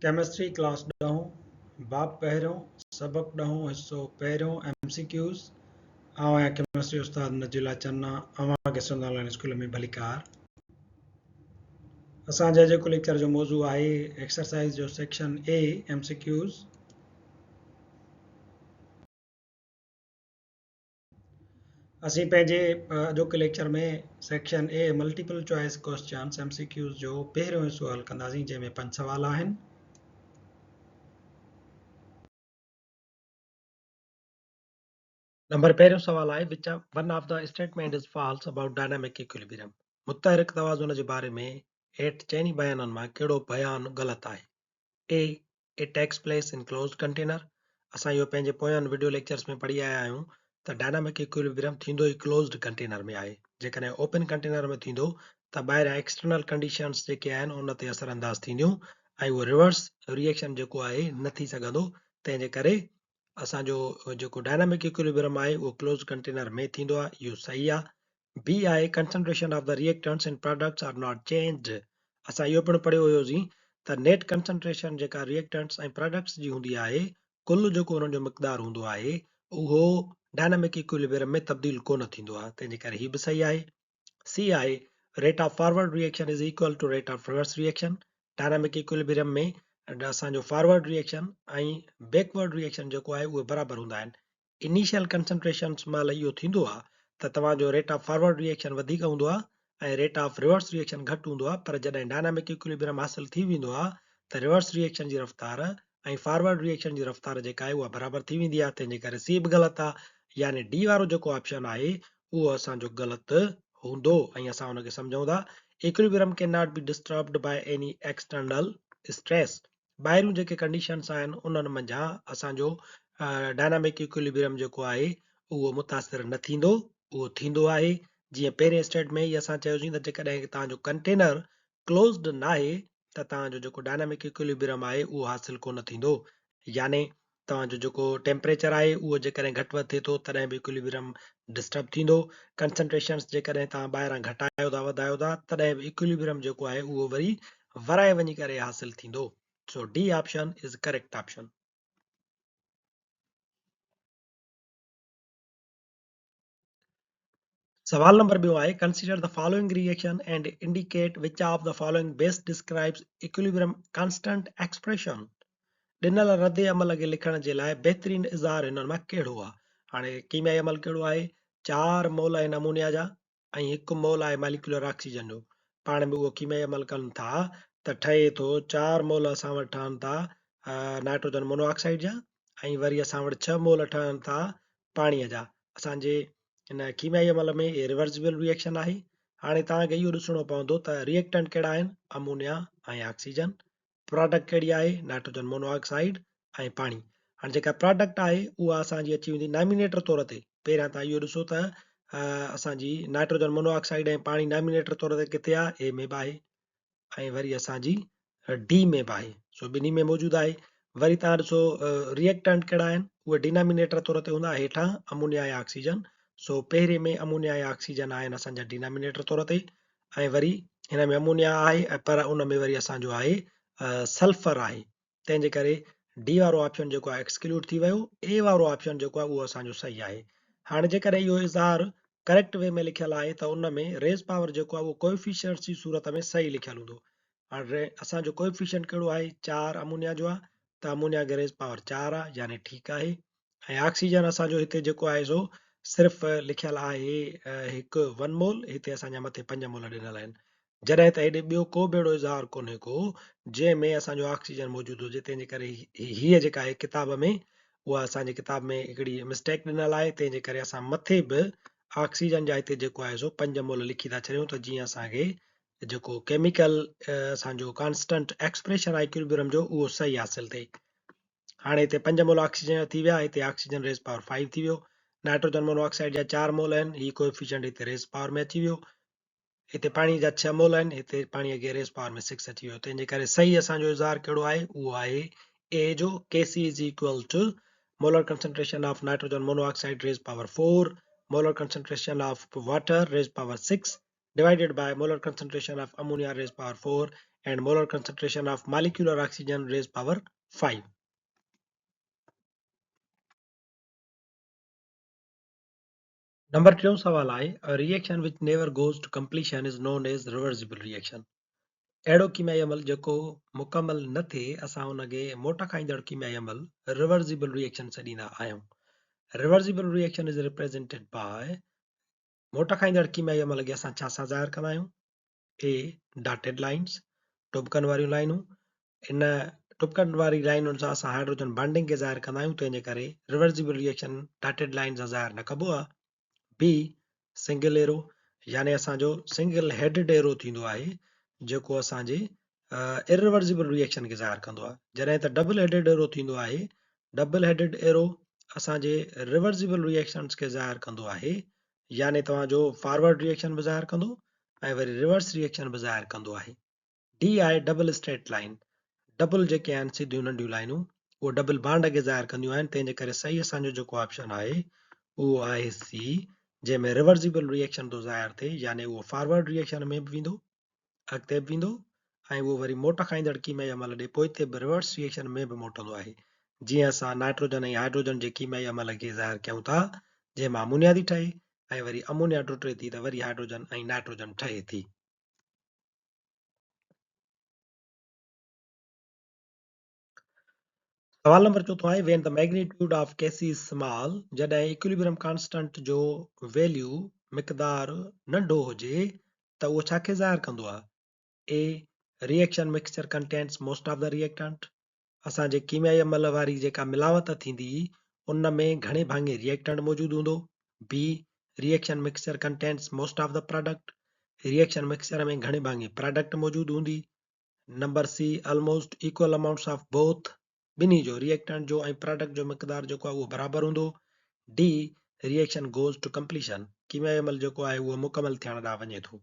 Chemistry class ڏهون، باب پهريون، سبق ڏهون، حصو پهريون، ايم سي ڪيوز، آئون آهيان ڪيمسٽري استاد نجيب الله چنا، اوهان کي سنڌ آن لائين اسڪول ۾ ڀليڪار. اسان جي اڄوڪو ليڪچر جو موضوع آهي ايڪسرسائيز جو section A, M C Qs. اسين پنهنجي اڄوڪي lecture ۾ section A multiple choice questions, M C Qs, جو پهريون حصو حل ڪنداسين جنهن ۾ پنج سوال آهن. نمبر پهريون سوال آهي which one of the statement is false about dynamic equilibrium متحرڪ توازن جي باري ۾ هيٺ چئني بيانن مان ڪهڙو بيان غلط آهي؟ A it takes place in closed container اسان اهو پنهنجي پوين وڊيو ليڪچرز ۾ پڙهي آيا آهيون ته ڊائنامڪ ايڪوليبريم ٿيندو ئي ڪلوزڊ ڪنٽينر ۾ آهي جيڪڏهن اوپن ڪنٽينر ۾ ٿيندو ته ٻاهريان ايڪسٽرنل ڪنڊيشنز جيڪي آهن ان تي اثر انداز ٿينديون ۽ اهو ريورس ريئيڪشن جيڪو آهي نه ٿي سگهندو تنهن جي ڪري اسان جو جيڪو ڊائنامڪ ايڪوليبريم آهي اهو ڪلوزڊ ڪنٽينر ۾ ٿيندو آهي اهو صحيح آهي. بي آهي concentration of the reactants and products are not changed اسان اهو پڻ پڙهيو هيوسين ته نيٽ ڪنسنٽريشن جيڪا ريئيڪٽنٽس ۽ پراڊڪٽس جي هوندي آهي ڪل جيڪو انهن جو مقدار هوندو آهي اهو ڊائنامڪ ايڪوليبريم ۾ تبديل ڪونه ٿيندو آهي تنهن جي ڪري هي به صحيح آهي. سي آهي rate of forward reaction is equal to rate of reverse reaction dynamic equilibrium ۾ اسان جو فارورڊ ريئيڪشن ۽ بيڪورڊ ريئيڪشن جيڪو آهي اهي برابر هوندا آهن انيشل ڪنسنٽريشنس مهل اهو ٿيندو آهي ته توهان جو rate of forward reaction وڌيڪ هوندو آهي ۽ ريٽ آف ريورس ريئيڪشن گهٽ هوندو آهي پر جڏهن ڊائنامڪ ايڪوليبريم حاصل ٿي ويندو آهي ته ريورس ريئيڪشن جي رفتار ۽ فارورڊ ريئيڪشن جي رفتار جيڪا آهي اها برابر ٿي ويندي آهي تنهن جي ڪري سي به غلط آهي يعني ڊي وارو جيڪو آپشن آهي اهو اسان جو غلط هوندو ۽ اسان ان کي سمجهون ٿا equilibrium can not be disturbed by any external stress ٻاهريون جيڪي ڪنڊيشنس آهن انهن منجهان اسان جو ڊائنامڪ ايڪوليبريم جيڪو آهي اهو متاثر نه ٿيندو اهو ٿيندو آهي جيئن پهرين اسٽيٽ ۾ ئي اسان چيوسين ته جيڪڏهن توهان جو ڪنٽينر ڪلوزڊ ناهي ته توهان جو جيڪو ڊائنامڪ ايڪوليبريم آهي اهو حاصل ڪونه ٿيندو يعني توهان جو جيڪو ٽيمپريچر آهي اهو جيڪڏهن گهٽ وڌ ٿئي ٿو تڏهن به ايڪوليبريم ڊسٽرب ٿيندو، ڪنسنٽريشنس جيڪڏهن توهان ٻاهران گهٽايو ٿا وڌايو ٿا تڏهن به ايڪوليبريم جيڪو آهي اهو وري ورائي وڃي ڪري حاصل ٿيندو. So D option is correct option. سوال نمبر ٻيو آهي consider the following reaction and indicate which of the following best describes equilibrium constant expression ڏنل رد عمل کي لکڻ جي لاء بهترين اظهار هنن مان ڪهڙو آهي هاڻي ڪيميائي عمل ڪهڙو آهي چار مول آهن امونيا جا ۽ هڪ مول آهي ماليڪيولر آڪسيجن جو پاڻ ۾ اهو ڪيميائي عمل ڪن ٿا ته ٺهي ٿو چار مول اسان وٽ ٺهن ٿا نائٽروجن مونو آڪسائيڊ جا ۽ وري اسان وٽ ڇهه مول ٺهن ٿا پاڻيء جا. اسان جي هن ڪيميائي عمل ۾ هي ريورسبل ريئيڪشن آهي. هاڻي توهان کي اهو ڏسڻو پوندو ته ريئيڪٽنٽ ڪهڙا آهن، امونيا ۽ آڪسيجن، پراڊڪٽ ڪهڙي آهي، نائٽروجن مونو آڪسائيڊ ۽ پاڻي. هاڻي جيڪا پراڊڪٽ آهي اها اسان جي اچي ويندي نامينيٽر طور تي. پهريان توهان اهو ڏسو ته اسان جي نائٽروجن مونو آڪسائيڊ ۽ پاڻي نامينيٽر طور تي ڪٿي آهي، اي ۾ به آهي. ۽ وري اسان جي ڊي ۾ به آهي سو ٻنهي ۾ موجود آهي وري تان ڏسو ريئيڪٽنٽ ڪهڙا آهن اهي ڊينامينيٽر طور تي هوندا هيٺان امونيا ۽ آڪسيجن سو پهرين ۾ امونيا ۽ آڪسيجن آهن اسان جا ڊينامينيٽر طور تي ۽ وري هن ۾ امونيا آهي پر ان ۾ وري اسان جو آهي سلفر آهي تنهن جي ڪري ڊي وارو آپشن جيڪو آهي ايڪسڪلوڊ ٿي ويو، اي وارو آپشن جيڪو آهي اهو اسان جو صحيح آهي. هاڻي جيڪڏهن اهو اظهار ڪريڪٽ وي ۾ لکيل آهي ته ان ۾ ريز پاور جيڪو آهي اهو ڪوئفيشنٽس جي صورت ۾ صحيح لکيل هوندو. هاڻي اسان جو ڪوئفيشنٽ ڪهڙو آهي چار امونيا جو آهي ته امونيا کي ريز پاور چار آهي يعني ٺيڪ آهي ۽ آڪسيجن اسان جو هتي جيڪو آهي سو صرف لکيل آهي هڪ ون مول هتي اسان جا مٿي پنج مول ڏنل آهن جڏهن ته هيڏي ٻيو ڪو به اهڙو اظهار ڪونهي ڪو جنهن ۾ اسان جو آڪسيجن موجود هجي تنهن جي ڪري هيء جيڪا آهي ڪتاب ۾ اها اسان جي ڪتاب ۾ هڪڙي مسٽيڪ ڏنل آهي تنهن جي ڪري اسان مٿي به آڪسيجن جا هتي جيڪو آهي سو پنج مول لکي ٿا ڇڏيون ته جيئن اسان کي جيڪو ڪيميڪل اسان جو ڪانسٽنٽ ايڪسپريشن آهي ايڪوليبرم جو اهو صحيح حاصل ٿئي. هاڻي هتي پنج مول آڪسيجن جا ٿي ويا، هتي آڪسيجن ريز پاور فائيو ٿي ويو. نائٽروجن مونو آڪسائيڊ جا چار مول آهن، هي ڪوئفيشنٽ هتي ريز پاور ۾ اچي ويو. هتي پاڻي جا ڇهه مول آهن، هتي پاڻي کي ريز پاور ۾ سڪس اچي ويو. تنهن جي ڪري صحيح اسان جو اظهار ڪهڙو آهي؟ اهو آهي اي جو K C is equal to molar concentration of nitrogen monoxide raise power four, molar concentration of water raise power six, divided by molar concentration of ammonia raised power 4 and molar concentration of molecular oxygen raise power 5. Number ٽيون سوال آهي A reaction which never goes to completion is known as reversible reaction. اهڙو ڪيميائي عمل جيڪو مڪمل نه ٿئي اسان ان کي موٽ کائيندڙ ڪيميائي عمل Reversible reaction سڏيندا آهيون. Reversible reaction is represented by موٽ کائيندڙ ڪيميائي عمل کي اسان ڇا سان ظاهر ڪندا آهيون؟ A Dotted lines، ٽٻڪن واريون لائنون، ان ٽٻڪن واري لائنن سان اسان هائڊروجن بانڊنگ کي ظاهر ڪندا آهيون تنهن جي ڪري ريورسيبل ريئيڪشن ڊاٽيڊ لائن سان ظاهر نه ڪبو آهي. بي سنگل ايرو يعني اسان جو سنگل هيڊڊ ايرو ٿيندو آهي جيڪو اسان جي اريورسيبل ريئيڪشن کي ظاهر ڪندو آهي جڏهن ته ڊبل هيڊڊ ايرو ٿيندو آهي ڊبل هيڊڊ ايرو اسان جي ريورسيبل ريئيڪشنس کي ظاهر ڪندو آهي يعني توهان جو فارورڊ ريئيڪشن به ظاهر ڪندو ۽ وري ريورس ريئيڪشن به ظاهر ڪندو آهي. ڊي آهي ڊبل اسٽريٽ لائين، ڊبل جيڪي آهن سڌيون ننڍيون لائينون اهو ڊبل بانڊ کي ظاهر ڪنديون آهن تنهن جي ڪري صحيح اسان جو جيڪو آپشن آهي اهو آهي سي جنهن ۾ ريورسيبل ريئيڪشن ٿو ظاهر ٿئي يعني اهو فارورڊ ريئيڪشن ۾ به ويندو اڳتي به ويندو ۽ اهو وري موٽ کائيندڙ ڪيميائي عمل ڏي پوئتي به ريورس ريئيڪشن ۾ به موٽندو آهي جيئن اسان نائٽروجن ۽ هائڊروجن جي ڪيميائي عمل کي ظاهر ڪيون ٿا جنهن مان امونيا ٿي ٺهي ۽ وري امونيا ٽٽي ٿي ته وري هائڊروجن ۽ نائٽروجن ٺهي ٿي. سوال نمبر چوٿون آهي When the magnitude of Kc is small جڏهن ايڪوليبرم ڪانسٽنٽ جو ويليو، مقدار، ننڍو هجي ته اهو ڇا کي ظاهر ڪندو آهي؟ A Reaction mixture contains most of the reactant اسان جي ڪيميائي عمل واري جيڪا ملاوت ٿيندي ان ۾ گهڻي ڀاڱي ريئيڪٽنٽ موجود هوندو B Reaction mixture contains most of the product reaction mixture ۾ گهڻي ڀاڱي پراڊڪٽ موجود هوندي number C almost equal amounts of both ٻنهي جو ريئيڪٽنٽ جو ۽ پراڊڪٽ جو مقدار جيڪو آهي اهو برابر هوندو D reaction goes to completion ڪيميائي عمل جيڪو آهي اهو مڪمل ٿيڻ ڏانهن وڃي ٿو.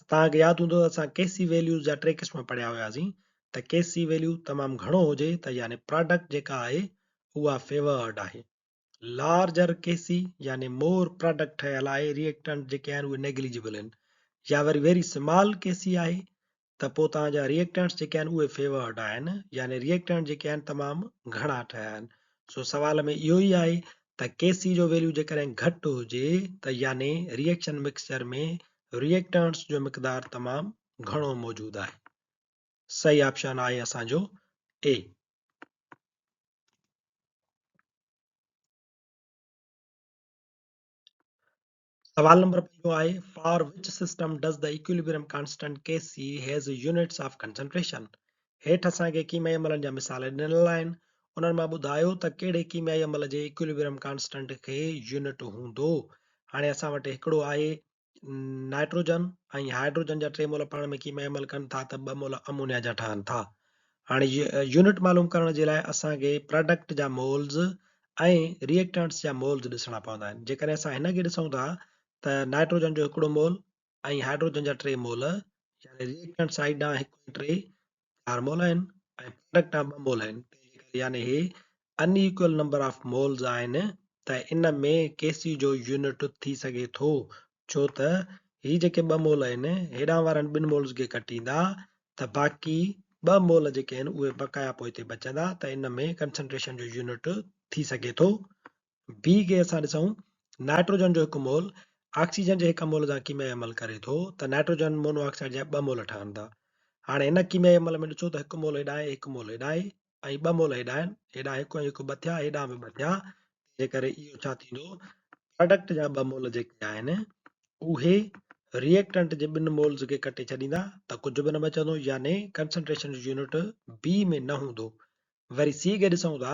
توهان کي ياد هوندو ته اسان ڪي سي ويليوز جا ٽي قسم پڙهيا هياسين ته ڪي سي ويليو تمام گهڻو هجي ته يعني پراڊڪٽ جيڪا آهي اها فيورڊ آهي. لارجر ڪي سي يعني مور پراڊڪٽ ٺهيل آهي ريئيڪٽنٽ جيڪي آهن اهي نيگليجبل آهن يا وري ويري سمال ڪي سي آهي ته پوء توهان جا ريئيڪٽنٽس جيڪي آهن اهي فيورڊ آهن يعني ريئيڪٽنٽ جيڪي آهن تمام گهڻا ٺهيا آهن سو سوال ۾ اهو ئي آهي ته ڪي سي جو ويليو جيڪڏهن گهٽ هجي ته يعني ريئيڪشن مڪسچر ۾ ريئيڪٽنٽس جو مقدار تمام گهڻو موجود آهي صحيح آپشن آهي اسان جو اي. سوال نمبر پنجون آهي for which system does the equilibrium constant K C has units of concentration هيٺ اسان کي ڪيميائي عملن جا مثال ڏنل آهن انهن مان ٻڌايو ته ڪهڙي ڪيميائي عمل جي ايڪوليبريم ڪانسٽنٽ کي يونٽ هوندو هاڻي اسان وٽ هڪڙو آهي نائٽروجن ۽ هائڊروجن جا ٽي مول پاڻ ۾ ڪيميائي عمل ڪن ٿا ته ٻه مول امونيا جا ٺهن ٿا. هاڻي يونٽ معلوم ڪرڻ جي لاء اسان کي پراڊڪٽ جا مولز ۽ ريئيڪٽنٽس جا مولز ڏسڻا پوندا آهن. جيڪڏهن اسان هن کي ڏسون ٿا ته نائٽروجن جو هڪڙو مول ۽ هائڊروجن جا ٽي مول يعني ريئيڪٽنٽ سائيڊ ڏانهن هڪ ۽ ٽي چار مول آهن ۽ پراڊڪٽ ڏانهن ٻه مول آهن تنهن جي ڪري يعني هي ان ايڪول نمبر آف مولز آهن ته ان ۾ ڪي سي جو يونٽ ٿي سگهي ٿو ڇو ته هي جيڪي ٻه مول آهن هيڏانهن وارن ٻن مولز کي ڪٽيندا ته باقي ٻه مول جيڪي آهن اهي بقايا پوئتي بچندا ته ان ۾ ڪنسنٽريشن جو يونٽ ٿي سگهي ٿو. بي کي اسان ڏسون نائٽروجن جو هڪ مول آڪسيجن جي هڪ مول سان ڪيميائي عمل ڪري ٿو ته نائٽروجن مونو آڪسائيڊ جا ٻه مول ٺهن ٿا. هاڻي هن ڪيميائي عمل ۾ ڏسو ته هڪ مول هيڏانهن آهي هڪ مول هيڏانهن آهي ۽ ٻه مول هيڏانهن آهن هيڏانهن هڪ ۽ هڪ ٻه ٿيا هيڏانهن به ٻه ٿيا تنهن جي ڪري اهو ڇا ٿيندو پراڊڪٽ جا ٻه مول جيڪي آهن اهي ريئيڪٽنٽ جي ٻن مولز کي ڪٽي ڇڏيندا ته ڪجهه به نه بچندو يعني ڪنسنٽريشن جو يونٽ بي ۾ نه هوندو وري سي کي ڏسون ٿا،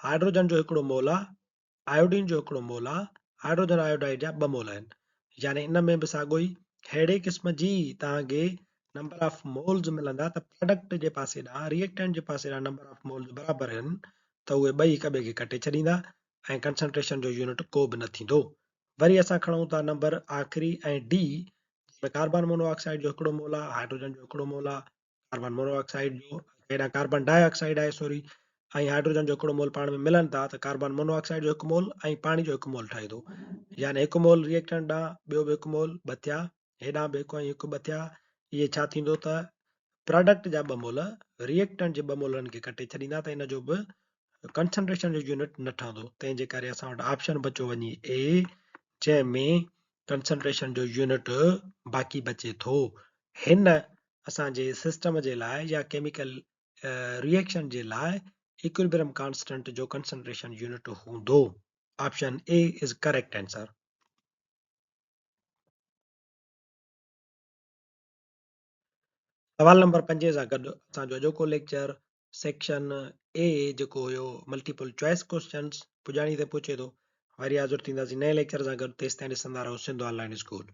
هائڊروجن جو هڪڙو مول آ، آيوڊين جو هڪڙو مول آ، هائڊروجن آيوڊائيڊ جا ٻه مول آهن. يعني ان ۾ به ساڳيو ئي ههڙي قسم جي توهان کي نمبر آف مولز ملندا ته پراڊڪٽ جي پاسي ڏانهن ريئيڪٽنٽ جي پاسي ڏانهن نمبر آف مولز برابر آهن ته اهي ٻئي هڪ ٻئي کي ڪٽي ڇڏيندا ۽ ڪنسنٽريشن جو يونٽ ڪو به نه ٿيندو. وري اسان کڻون ٿا نمبر آخري ۽ ڊي جنهن ۾ ڪاربان مونو آڪسائيڊ جو هڪڙو مول آ، هائڊروجن جو هڪڙو مول آ، ڪاربان مونو آڪسائيڊ جو هيڏانهن ڪاربان ڊاء آڪسائيڊ آهي سوري ۽ هائڊروجن جو هڪڙو مول پاڻ ۾ ملن ٿا ته ڪاربان مونو آڪسائيڊ جو هڪ مول ۽ پاڻي جو هڪ مول ٺهي ٿو يعني هڪ مول ريئيڪٽنٽ ڏانهن ٻيو به هڪ مول ٻه ٿيا هيڏانهن به هڪ ۽ هڪ ٻه ٿيا اهي ڇا ٿيندو ته پراڊڪٽ جا ٻه مول ريئيڪٽنٽ جي ٻه مولن کي ڪٽي ڇڏيندا ته ان جو به ڪنسنٽريشن جو يونٽ نه ٺهندو تنهن جي ڪري اسان وٽ آپشن بچو وڃي اي جنهن ۾ ڪنسنٽريشن جو يونٽ باقي بچي ٿو هن اسان جي سسٽم جي لاء يا ڪيميڪل ريئيڪشن جي لاء ايڪولبرم ڪانسٽنٽ جو ڪنسنٽريشن يونٽ هوندو option A is correct answer. سوال نمبر پنجين سان گڏ اسان جو اڄوڪو ليڪچر سيڪشن اي جيڪو هيو ملٽيپل چوائس ڪوسچنس پڄاڻي تي پهچي ٿو. وري حاضر ٿينداسين نئين ليڪچر سان گڏ تيستائين ڏسندا رهو سنڌ آن لائين اسڪول.